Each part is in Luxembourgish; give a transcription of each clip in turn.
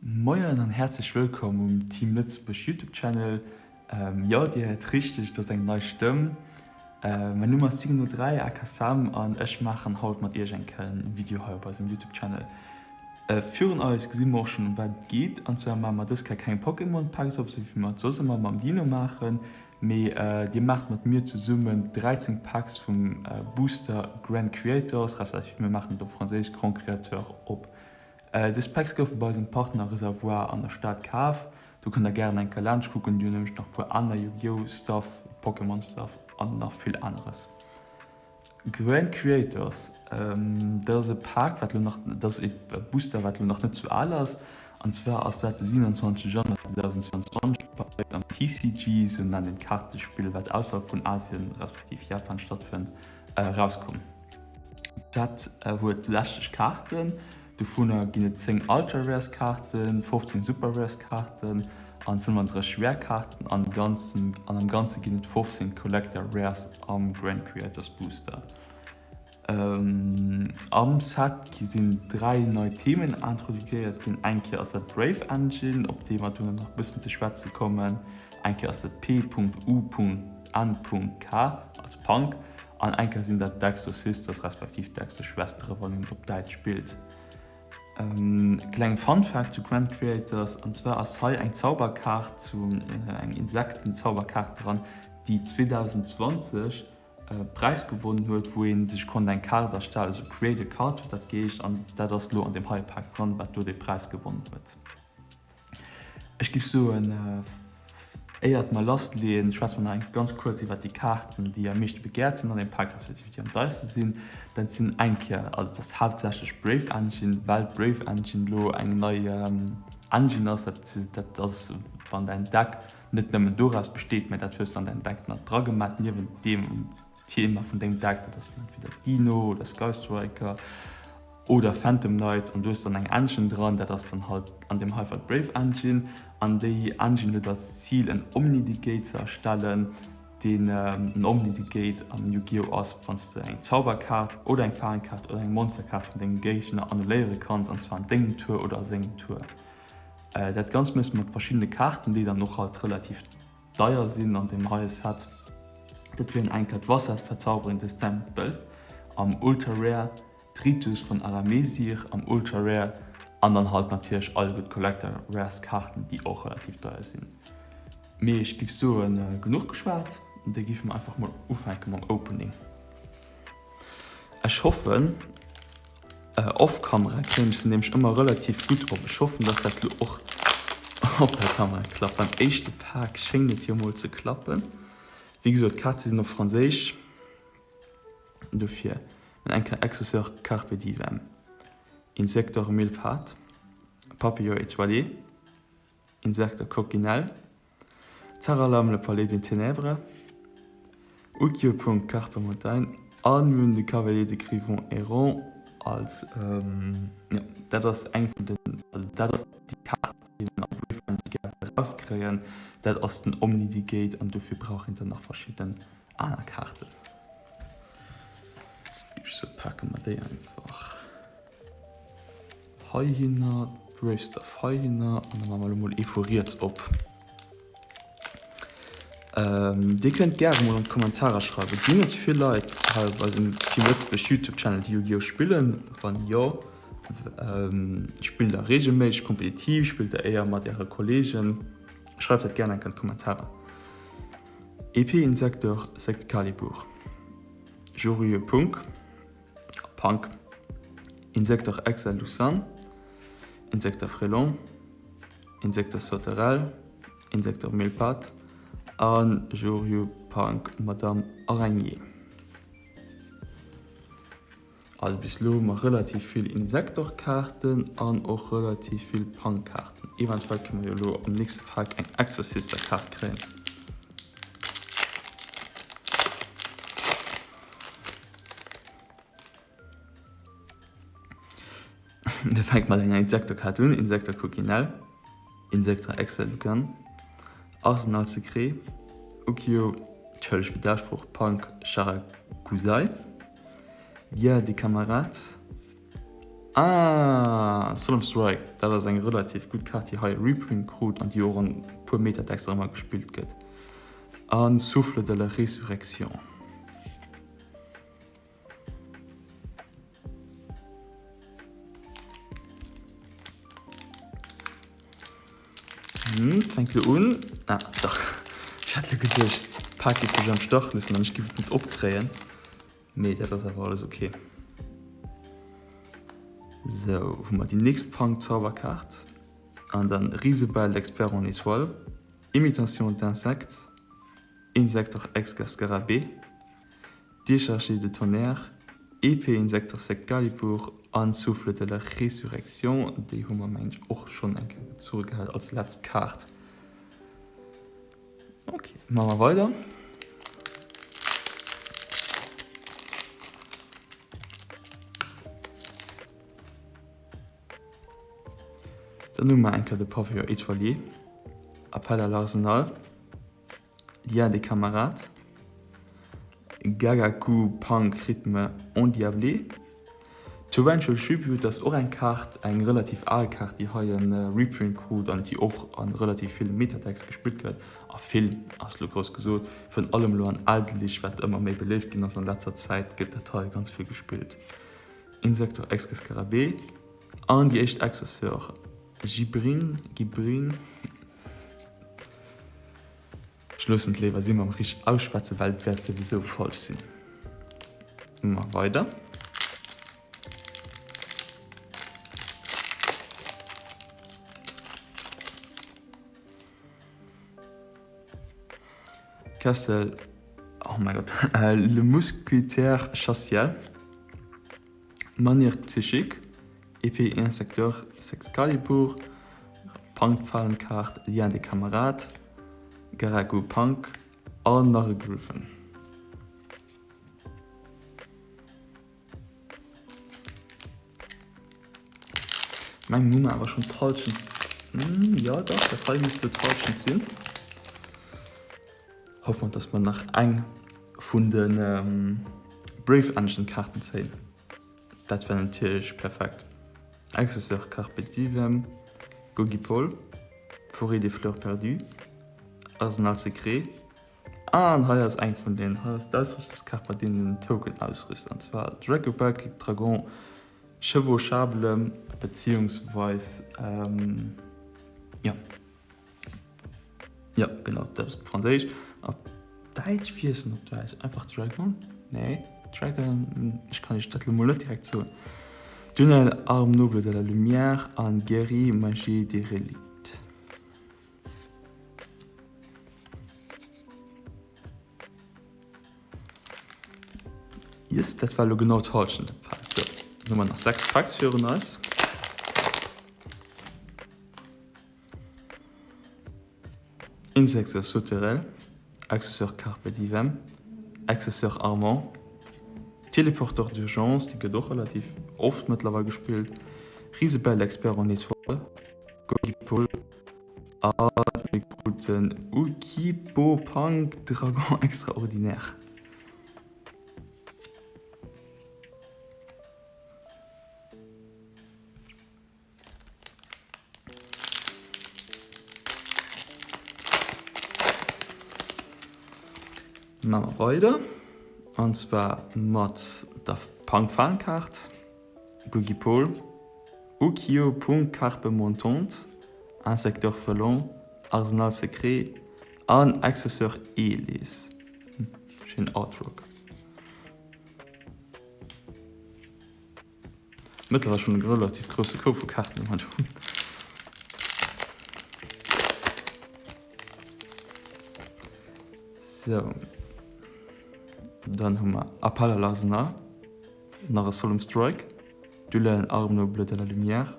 Moien an häerzlech wëllkomm um Team Lëtzebuerg Youtube Channel. Jo, dir héiert richteg, et ass eng nei Stëmm. Mäin Numm ass Signo3 aka Sam an ech maachen haut mat iech eng Kéier en Video hei op eisem Youtube Channel. Virun eis gesi mer och schonn ëm wat et geet, an zwar maache mer dës Kéier keng Pokémon Packs op, esou wéi mer et soss ëmmer mam Dino maachen, mee dir maacht mat mir zesummen 13 Packs vum Booster Grand Creators, respektiv mir maachen et op Franséisch Grand Créateur op. Dës Packs goufe bei eisem Partner Reservoir an der Stad kaf. Do kënnt der gären eng Kéier laanscht kucken, déi hunn nämlech nach puer aner Yu-Gi-Oh! Stuff, Pokémon Stuff an nach vill aneres. Grand Creators, dat ass e Pak wat lo nach, dat ass e Booster wat lo nach net zu al ass, an zwar ass dat de 27 Januar 2022 bei eis am TCG, sou nennt een d'Kaartespill wat ausserhalb vun Asien respektiv Japan stattfënnt, erauskomm. D'Set huet 60 Kaarten, dovunner ginn et 10 Ultra Rares Kaarten, 15 Super Rares Kaarten an 35 Rare Kaarten an am Ganze ginn et 15 Collector Rares am Grand Creators Booster. Am Set gi sinn 3 nei Themen introduiéiert ginn, eng Kéier ass dat Brave Engine, op déi mer duerno nach e bëssen ze schwätze kommen, eng Kéier ass dat P.U.N.K, also Punk, An eng Kéier sinn dat d'Exo Sisters respektiv d'Exo Schwestere wann een et op Däitsch spillt. Kleng Fun Fact zu Grand Creators, an zwar ass hei eng Zauberkaart zu eng Insekten-Zauberkaart dran, déi 2020 e Präis gewonnen huet, wou ee sech konnt eng Kaart erstellen, also Create a Card huet dat geheescht, an dat ass elo an deem heie Pak dran, wat do dee Präis gewonnen huet. Ech giff soen, éiert mer lass leeën, schwätze mer nach eng ganz kuerz iwwert déi Kaarten, déi am meeschte begehrt sinn an deem Pak, respektiv déi am deierste sinn. Dat sinn eng Kéier, also et ass haaptsächlech Brave Engine, well d'Brave Engine elo eng nei Engine ass. Dat, dat ass, wann däin Deck net nëmmen doraus besteet, mä dat hues de an däin Deck nach dragemat niewent deem Thema vun dengem Deck, dat ass dann entweder Dino oder Sky Striker oder Phantom Knights an du hues dann eng Engine dran, dat ass dann halt an deem hei Fall d'Brave Engine an déi Engine huet als Zil en Omni-Negate ze erstellen, deen en Omni-Negate am Yu-Gi-Oh! Ass wann s de eng Zauberkaart oder eng Falenkaart oder eng Monsterkaart vun dengem Géigner annuléiere kanns an zwar an dengem Tour oder a sengem Tour. Dat Ganzt méchs de mat verschiddene Kaarten, déi dann och halt relativ Deier sinn an deem heie Set. Dat wieren eng Kéier d'Wasserverzauberung des Tempel am Ultra Rare, d'Ritus von Aramesir am Ultra Rare an dann halt natierlech all gutt Collector Rares Kaarten déi och relativ deier sinn. Mee ech giff soen genuch geschwat, da giffe mer einfach mol ufänke mam Opening. Ech hoffen Off Kamera kréien ech se nämlech ëmmer relativ gutt op. Ech hoffen dass dat lo och op der Kamera klappt. Beim éischte Pak schéngt et jo mol ze klappen. Wéi gesot d'Kaze sinn op Franséisch, dofir eng Kéier Exauceur Carpe Divem, Insector Mille-Pattes, Papillon étoilé, Insekter Coccinelle, Zaralam le Palais des Ténèbres, Ukyo Punk Carpe Montagne an mir hunn de Cavalier de Griffon Errant als jo dat ass eng vun den also dat ass déi Kaart déi een am Brave gär erauskréien, dat ass den Omnidegate an dofir brauch een dann nach verschidden aner Kaarten. Sou pake mer déi einfach. Heihinner, Brave Stuff heihinner an da maache mer elo mol ee vu riets op. Dir kënnt gäre mol an d'Kommentarer schreiwen, ginn et vill Leit hei op eisem Team Lëtzebuerg Youtube Channel déi Yu-Gi-Oh! Spillen? Wann jo, spillt der reegelméisseg kompetitiv, spillt der éier mat äre Kolleegen? Schreift dat gären enk an d'Kommentarer. Épée Insector Sectcalibur Joryu Punk. Punk, Insektor Excel Lusan, Insektor Frelon, Insektor Sauterelle, Insektor Millepattes a Joryu Punk Madame Araignée. Also bis elo hu mer relativ vill Insektor-Kaarten an och relativ vill Punk-Kaarten. Eventuell kënne mer jo elo am nächste Pak eng Exosister-Kaart kréien. Mir fänke mat enger Insektokaart un, Insektor Coccinelle, Insektor Exalucan, Arsenal Secret, Ukio, Entschëlleg fir d'Aussprooch, Punk Charakusai, Guerre des Camarades, Ah! Solemn Strike, dat ass eng relativ gutt Kaart, déi hei e Reprint krut an déi och an e puer Meta-Decks nach ëmmer gespillt gëtt. A Souffle de la Résurrection. Hm, fänkt lo un. Ah, dach. Ech hat lo geduecht, d'Pak géif sech am Stach loossen an ech géif et net opkréien. Mee dat ass awer alles ok. Sou, hu mer déi nächst Punk-Zauberkaart. An dann Risebal, l'expert en étoiles. Imitation d'insectes. Insector ex-Scarabée. Déchargé de tonnerre, Épée Insector Sectcalibur an Souffle de la Résurrection, déi hu mer mengen ech och schonn eng Kéier gezu gehat als letzt Kaart. Ok, maache mer weider. Dann hu mer eng Kéier de Pavillon étoilé, Appel à l'arsenal. Lien des camarades, Gagaku Punk Rythme endiablé, Torrential Tribute ass och eng Kaart, eng relativ al Kaart déi hei en Reprint krut an déi och a relativ ville Metadecks gespillt gëtt, a vill ass lo grouss gesot, virun allem lo an Eldlich wat ëmmer méi beléift ginn ass an letzer Zäit gëtt dat hei ganz vill gespillt. Insector Exke Scarabée an déi éischt Exosseur Gibrin, Gibrin. Ech loossen et léiwer si mam richteg ausschwätzen, well et wäert souwisou falsch sinn. Ma weider. Kessel, oh mein Gott, le mousquetaire chassial. Manière psychique, Épée Insecteur Sexcalibur, Punk-Falenkaart, Lien des camarades, Garagu Punk an nach e Griffon. Mengen hu mer awer schon d'Halschent, jo dach dat hei misst lo d'Halschent sinn. Hoffe mer dass mer nach eng vun de Brave Engine Kaarten zéien. Dat wär natierlech perfekt. Exauceur Carpe Divem, Gogipol, Forêt des fleurs perdues, Arsenal secret an hei ass eng vun den, hei ass d'Ausrüstungskaart mat deenen een den Token ausrüst an zwar Dracoback Dragon Chevauchable beziehungsweis jo. Jo, genau, dat ass op Franséisch. Op Däitsch, wéi heescht en op Däitsch? Einfach Dragon? Nee, Dragon, ech kann iech dat elo mol net direkt soen. Tunnel, Arme noble de la lumière an Guerrier, magie des reliques. Yes, dat war elo genau d'Halschent. Sou, dann hu mer nach 6 Packs virun eis. Insectes sauterelles, Accesseur Carpe Divem, Accesseur Armand, Téléporteur d'urgence, déi gëtt och relativ oft mëttlerweil gespillt, Risebell expert en étoiles, Gogipol a mir kruten Ukibo Punk Dragon Extraordinaire. Maache mer weider an zwar mat der Punk Fancard, Gugi Pol, Ukio Punk Carpe Montante, Insecteur Frelon, Arsenal Secret an Accesseur Elis. Schéin Artwork. Mëttlerweil schon e relativ grousse Koup vu Kaarten déi mer do hunn. Sou, dann hu mer Appel à l'arsenal, nach e Solemn Strike, Duel Arme noble de la lumière,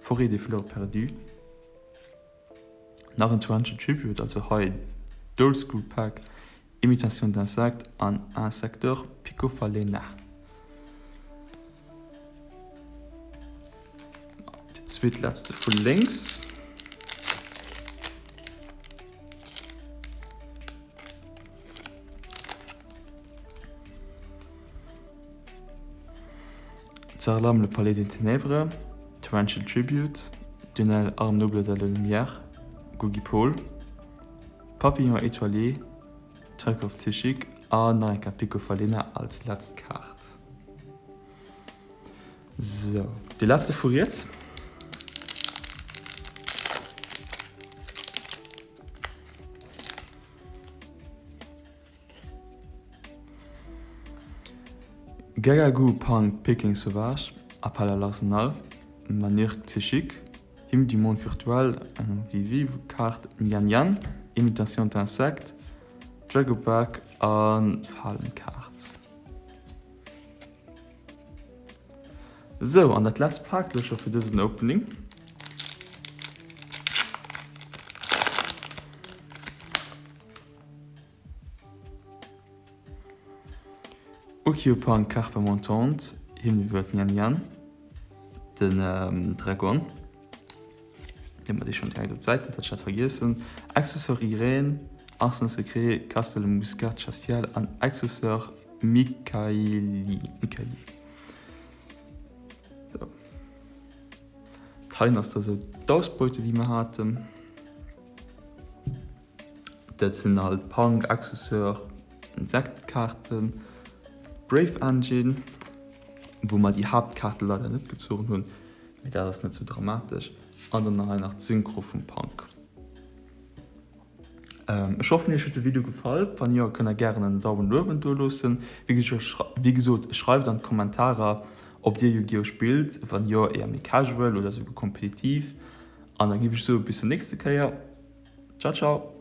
Forêt des fleurs perdues, nach en Torrential Tribute, also hei d'Old School Pack, Imitation d'insectes an Insecteur Picophalena. Déi zweetletzte vu lénks. Zarlam, le Palais des Ténèbres. Torrential Tribute, Dionel Arme Noble de la Lumière, Gugipol, Papillon Étoilé, Tarkov Psychique an nach eng Kéier Pico Falena als letzt Kaart. Sou, dee letzte vu riets. Gagagoo Punk Peking Sauvage, Appel à l'Arsenal, Manirk Psychique, Hymne du monde virtuel, eng VV-Kaart, Nyan Yan, Imitation d'insecte, Dragoback an d'Falenkaart. Sou, an dat letzt Pak lo scho fir dësen Opening. Ukiyo-Punk Carpe Montante, Himmelwuert Nyan Nyan, den Dragon. Dee mat schon direkt op d'Säit, dat hat ech dat vergiessen. Accesseur Irène, Arsenal Secret, Castel Muscat Chastiel an Accesseur Mikaeli. Mikaeli. So. D'Heien ass da sou d'Ausbeute déi mer haten. Dat sinn halt Punk, Accesseur, Insektkaarten, Brave Engine, wou mer déi Haaptkaarte leider net gezogen hunn, mee dat ass net sou dramatesch. An dann hei nach d'Synchro vum Punk. Ech hoffen iech huet de Video gefall, wann jo kënnt der gären en Daumen luewen do loossen. Wéi gesot schreift an d'Kommentarer ob dir Yu-Gi-Oh spillt, wann jo éier méi casual oder souguer kompetitiv. An da giff ech soe bis zur nächste Kéier, ciao ciao.